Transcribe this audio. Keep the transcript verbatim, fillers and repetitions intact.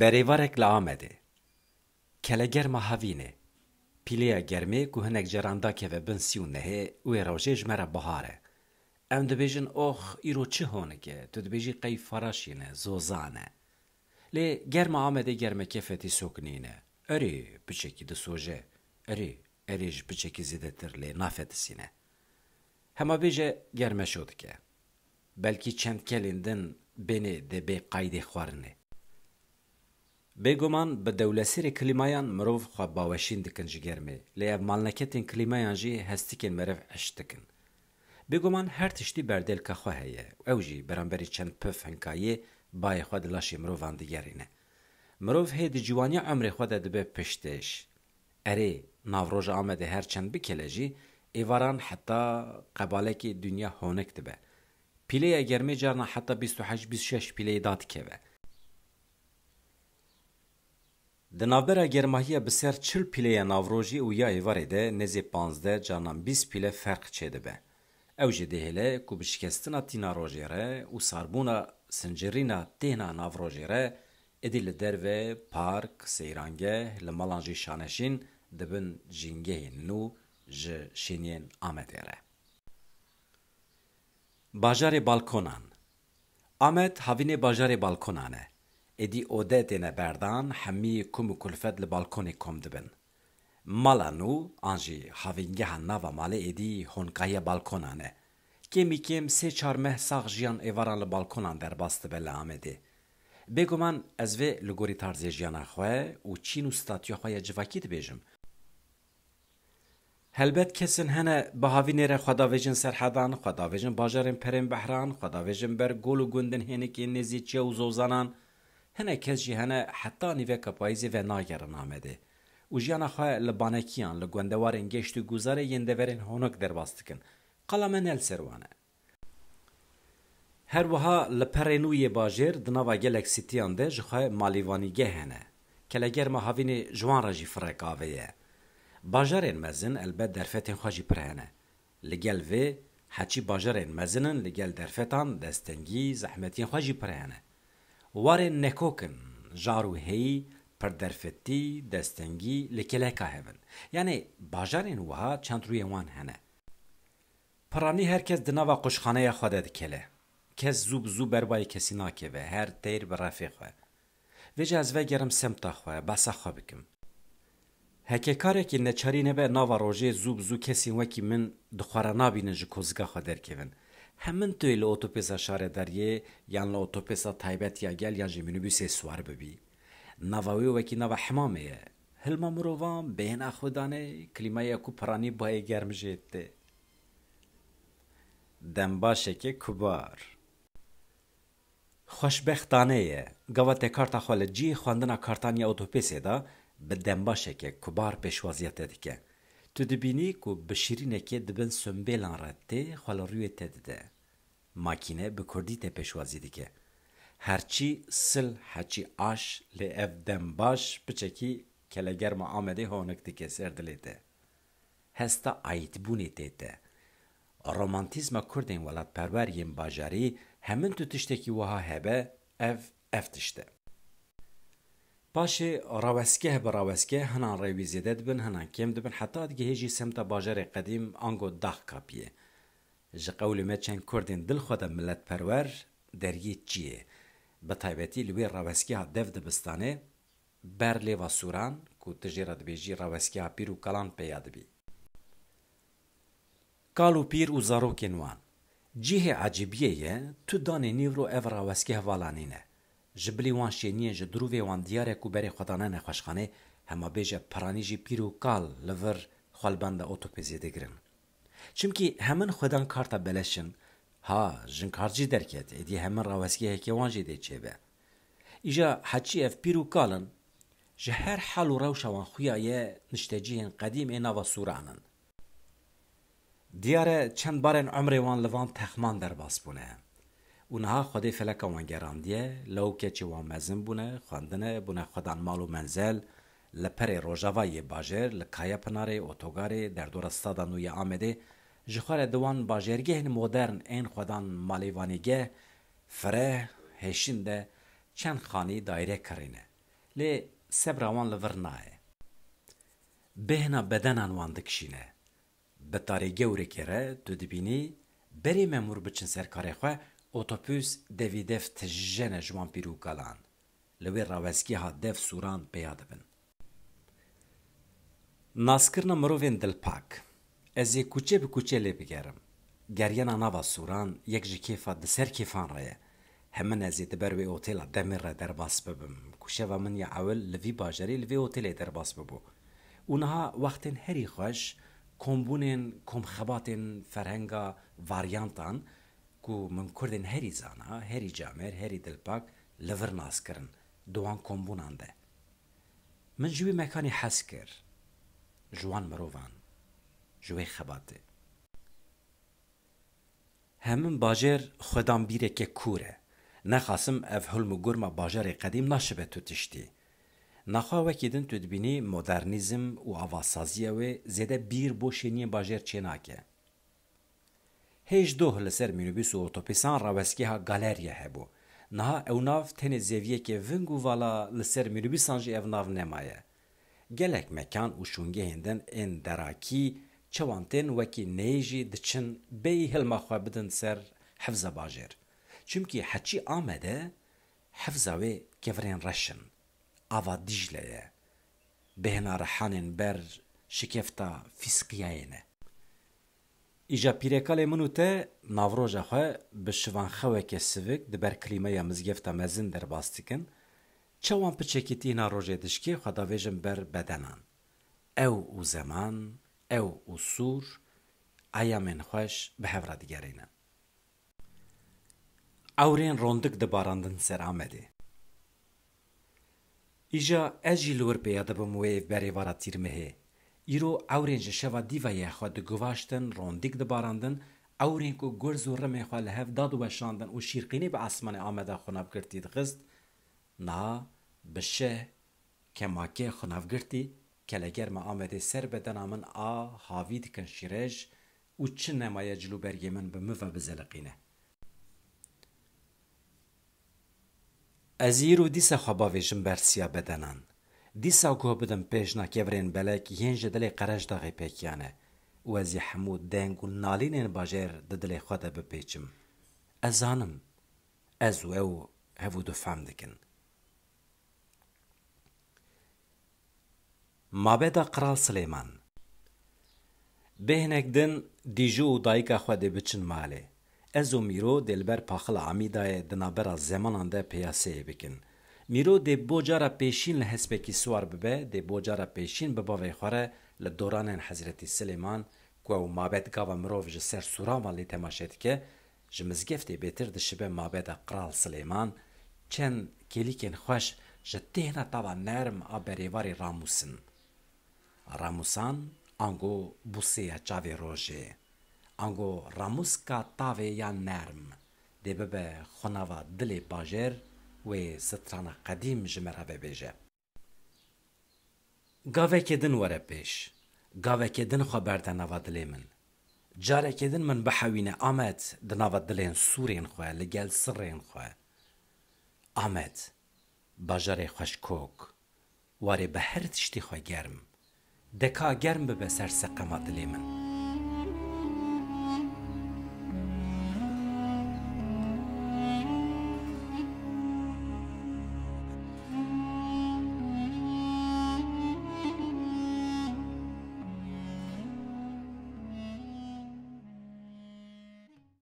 Berêvarek li Amedê. Kelegerma havînê. Pîleya germê ku hinek caran dakeve bin sî û nehê, wê rojê ji me re bahar e. Em dibêjin, "Ox, îro çi honik e?" Tu dibêjî, "Qey faraşî ne, zozan e." Lê germa Amedê germeke fetîsok nîne. Erê, piçekî disoje. Erê, erê ji piçekî zêdetir lê nafetisîne. Hema bêje germeşo dike. Belkî çend kelên din bênê dê bê qaydê xwarinê. Bêguman bi dewlesêrê klîmayan mirov xwe baweşîn dikin ji germê, lê ev malneketên klîmayan jî hestikên meriv eşt dikin. Bêguman her tiştî berdêlka xwe heye û ew jî beramberî çend pif hinkayê bayê xwe di laşê mirovan digerîne. Mirov hê di ciwaniya emrê xwe de dibe piştêş. Erê, navroja Amedê her çend bikele jî, êvaran heta qebalekê dinya honik dibe. Pîleya germê carna heta bîst û heşt bîst û şeş pîleyê dadikeve. Di navbera germahiya bi ser çil pîleya navrojê û ya êvarê de nêzê panzdeh, carnan bîst pîle ferq çêdibe. Ew jî dihêle ku bi şikestina tîna rojê re û sarbûna sincirîna têhna navrojê re, êdî li derve park, seyrangeh, li malan jî şaneşîn dibin jîngehên nû ji şêniyên Amedê re. Bajarê balkonan. Amed havînê bajarê balkonan e. Êdî ode têne berdan, hemî kum û kulfet li balkonê kom dibin. Mala nû, an jî havîngeha nava malê êdî honkahiya balkonan e. Kêmî kêm sê çar meh sax jiyan êvaran li balkonan derbas dibe li Amedê. Bêguman ez vê li gorî tarzê jiyana xwe û çîn û statûya xwe ya civakî dibêjim. Helbet kesin hene bi havînê re xwe davêjin serhedan, xwe davêjin bajarên perên behran, xwe davêjin ber gol û gundin hênikên nêzî çiya û zozanan. Hinek kes jî hene heta nîveka payîzê venagerin Amedê û jiyana xwe li banekiyan, li gwendewarên geşt û guzarê yên deverên honik derbas dikin. Qala me ne li ser wan e. Her wiha li perê nû yê bajêr di nava gelek sîtiyan de ji xwe malîvanîgeh hene. Kelegerma havînê ji wan re jî firek avê ye. Bajarên mezin elbet derfetên xwe jî pir hene. Li gel vê, heçî bajarên mezin in, li gel derfetan destengî, zehmetiyên xwe jî pir hene. Warên nekok in, jar û heyî, pirderfetî, destengî, li keleka hev in. Yanê bajarên wiha çend rûyên wan hene. Piranî her kes di nava quşxaneya xwe de dikele. Kes zû bi zû ber bayê kesî nakeve, her teyr bi refê xwe. Vêca ez vegerim semta xwe, behsa xwe bikim. Heke karekî neçarî nebe, nava rojê zû bi zû kesên wekî min di xwe re nabînin ji koziga xwe derkevin. Hemin tu yê li otopêsa şaredariyê yan li otopêsa taybet ya gel yan jî mînîbûsê siwar bibî. Nava wê wekî nava hemamê ye. Hilma mirovan, bêhna xwedanê, klîmaya ku piranî bayê germ jê tê. Dembaşeke kubar. Xweşbextane ye, gava te karta xwe li cihê xwendina kartan ya otopêsê da, bi dembaşeke kubar pêşwaziya te dike. Tu dibînî ku bi şîrînekê di bin sumbêlan re tê xwe li rûyê te dide. Makîne bi kurdî te pêşwazî dike. Herçî sil heçî aş, lê ev dembaş piçekî kelegerma Amedê honik dike ser dilê te. Hesta aîtbûnê tê te. Romantîzma kurdên welatperwer yên bajarî, hemin tu tiştekî wiha hebe, ev, ev tişt e. Paşê rawestgeh bi rawestgeh hinan rê wî zêde dibin, hinan kêm dibin, heta digihê jî semta bajarê qedîm ango dax kapiyê. Ji qewlê me çend kurdên dil xwe de miletperwer deriyê çiyê. Bi taybetî li wê rawestgeha dev dibistanê, ber lêva sûran, ku tu jê re dibêjî rawestgeha pîr û kalan peya dibî. Kal û pîr û zarokên wan. Cihê ecêbiyê ye, tu danê nîvro ev rawestgeh vala nîne. Ji bilî wan şêniyên ji dirûvê wan diyar e ku berê xwe dane nexweşxanê, hema bêje piranî jî pîr û kal li vir xwe li benda otopêzê digirin. Çimkî hemin xwedan karta beleş in, ha, jin kart jî derket, êdî hemin rawestgeheke wan jî dê çêbe. Îja heçî ev pîr û kal in, ji her hal û rewşa wan xuya ye, niştecihên qedîm ê nava sûran in. Diyar e çend barên umrê wan li van texman derbas bûne. Û niha Xwedê feleka wan gerandiye, lewkeçê wan mezin bûne, xwendine, bûne xwedan mal û menzel, li perê rojava yê bajêr, li Kayapinarê, Otogarê, derdora Stada Nû ya Amedê, ji xwe re di wan bajêrgehên modern ên xwedan malêvanîgeh, fireh, hêşin de çend xanî daîre kirîne. Lê sebra wan li vir nayê. Bêhna bedenan wan dikişîne. Bi tarê gewrekê re tu dibînî, berê memûr biçin ser karê xwe, otobûs devî dev tijene ji wan pîr û kalan. Li wê rawestgeha dev sûran pêya dibin. Naskirina mirovên dilpak. Ez ê kuçe bi kuçe lê bigerim. Geriyana nava sûran yek ji kêfa di ser kêfan re ye. Hemin ez ê di ber wê otêla demê re derbas bibim, ku şeva min ya ewil li vî bajarî li vê otêlê derbas bibû. Û niha wextên herî xweş, kombûnên komxebatên ferhenga varyantan, ku min kurdên herî zana, herî camêr, herî dilpak li vir nas kirin, di wan kombûnan de. Min ji wî mekanî hez kir, ji wan mirovan, ji wê xebatê. Hemin bajêr xwedan bîreke kûr e. Nexasim ev hilm û gurma bajarê qedîm naşibe tu tiştî. Naxwe wekî din tu dibînî modernîzm û avasaziya wê zêde bîr bo şêniyên bajêr çênake. Hêj doh li ser mînîbûs û otobûsan rawestgeha galerya hebû. Niha ew nav tenê zeviyeke ving û vala li ser mînîbûsan jî ev nav nemaye. Gelek mekan û şûngehên din ên derakî çawan tên wekî neyê jî diçin bêyî hilma xwe bidin ser hevza bajêr. Çimkî heçî Amede hevza wê kevirên reş in. Ava Dîcle ye. Bêhna Rihanên ber şikefta Fîsqiyayê ne. Îja pîrekalê min û te navroja xwe bi şivanxeweke sivik di ber klîmeya mizgefta mezin derbas dikin. Çawan piçekî tîhna rojê dişkê xwe davêjin ber bedenan. Ew û zeman, ew û sûr, eyamên xweş bi hev re digerînin. Ewrên rondik dibarandin ser Amedê. Îja ez jî li wir pêya dibim wê berêvara tîrmehê. Îro ewrên ji şeva dîvayê xwe diguvaştin, rondîk dibarandin, ewrên ku gurz û rimê xwe li hev dadiweşandin û şîrqînî bi esmanê Ameda xunavgirtî dixist, niha bi şeh, kemake xunavgirtî, kelegerma Amedê ser bedena min a havî dikin şîrej û çi nemaye cilûbergê min bi min ve bizeliqîne. Ez îro dîsa xwe bavêjim ber siya bedenan. Dîsa guh bidim pêjna kevirên belek yên ji dilê Qereşdaxê pêkiyane û ez ê hemû deng û nalînên bajêr di dilê xwe de bipêçim. Ez zanim, ez û ew hev û du fehm dikin. Mabeda Qral Silêman. Bêhnek din Dîjo û dayika xwe dê biçin malê. Ez û Mîro dê li ber Paxila Amîdayê di navbera zemanan de peyaseyê bikin. Mîro dê bo cara pêşîn li hespekî siwar bibe, dê bo cara pêşîn bi bavê xwe re li doranên Hezretî Silêman, ku ew mabed gava mirov ji ser sûran ve lê temaşe dike, ji mizgeftê bêtir dişibe mabeda Qral Silêman, çend kêlîkên xweş ji têhna tava nerm a berêvarê ramûsin. Ramûsan ango bûseya çavê rojê, ango ramûska tavê ya nerm dê bibe xunava dilê bajêr wê strana qedîm ji me re vebêje. Gavekê din were pêş, gavekê din xwe berde nava dilê min. Carekê din min bihewîne Amed di nava dilên sûrên xwe, li gel sirrên xwe. Amed, bajarê xweşkok, warê bi her tiştî xwe germ. De ka germ bibe ser seqema dilê min.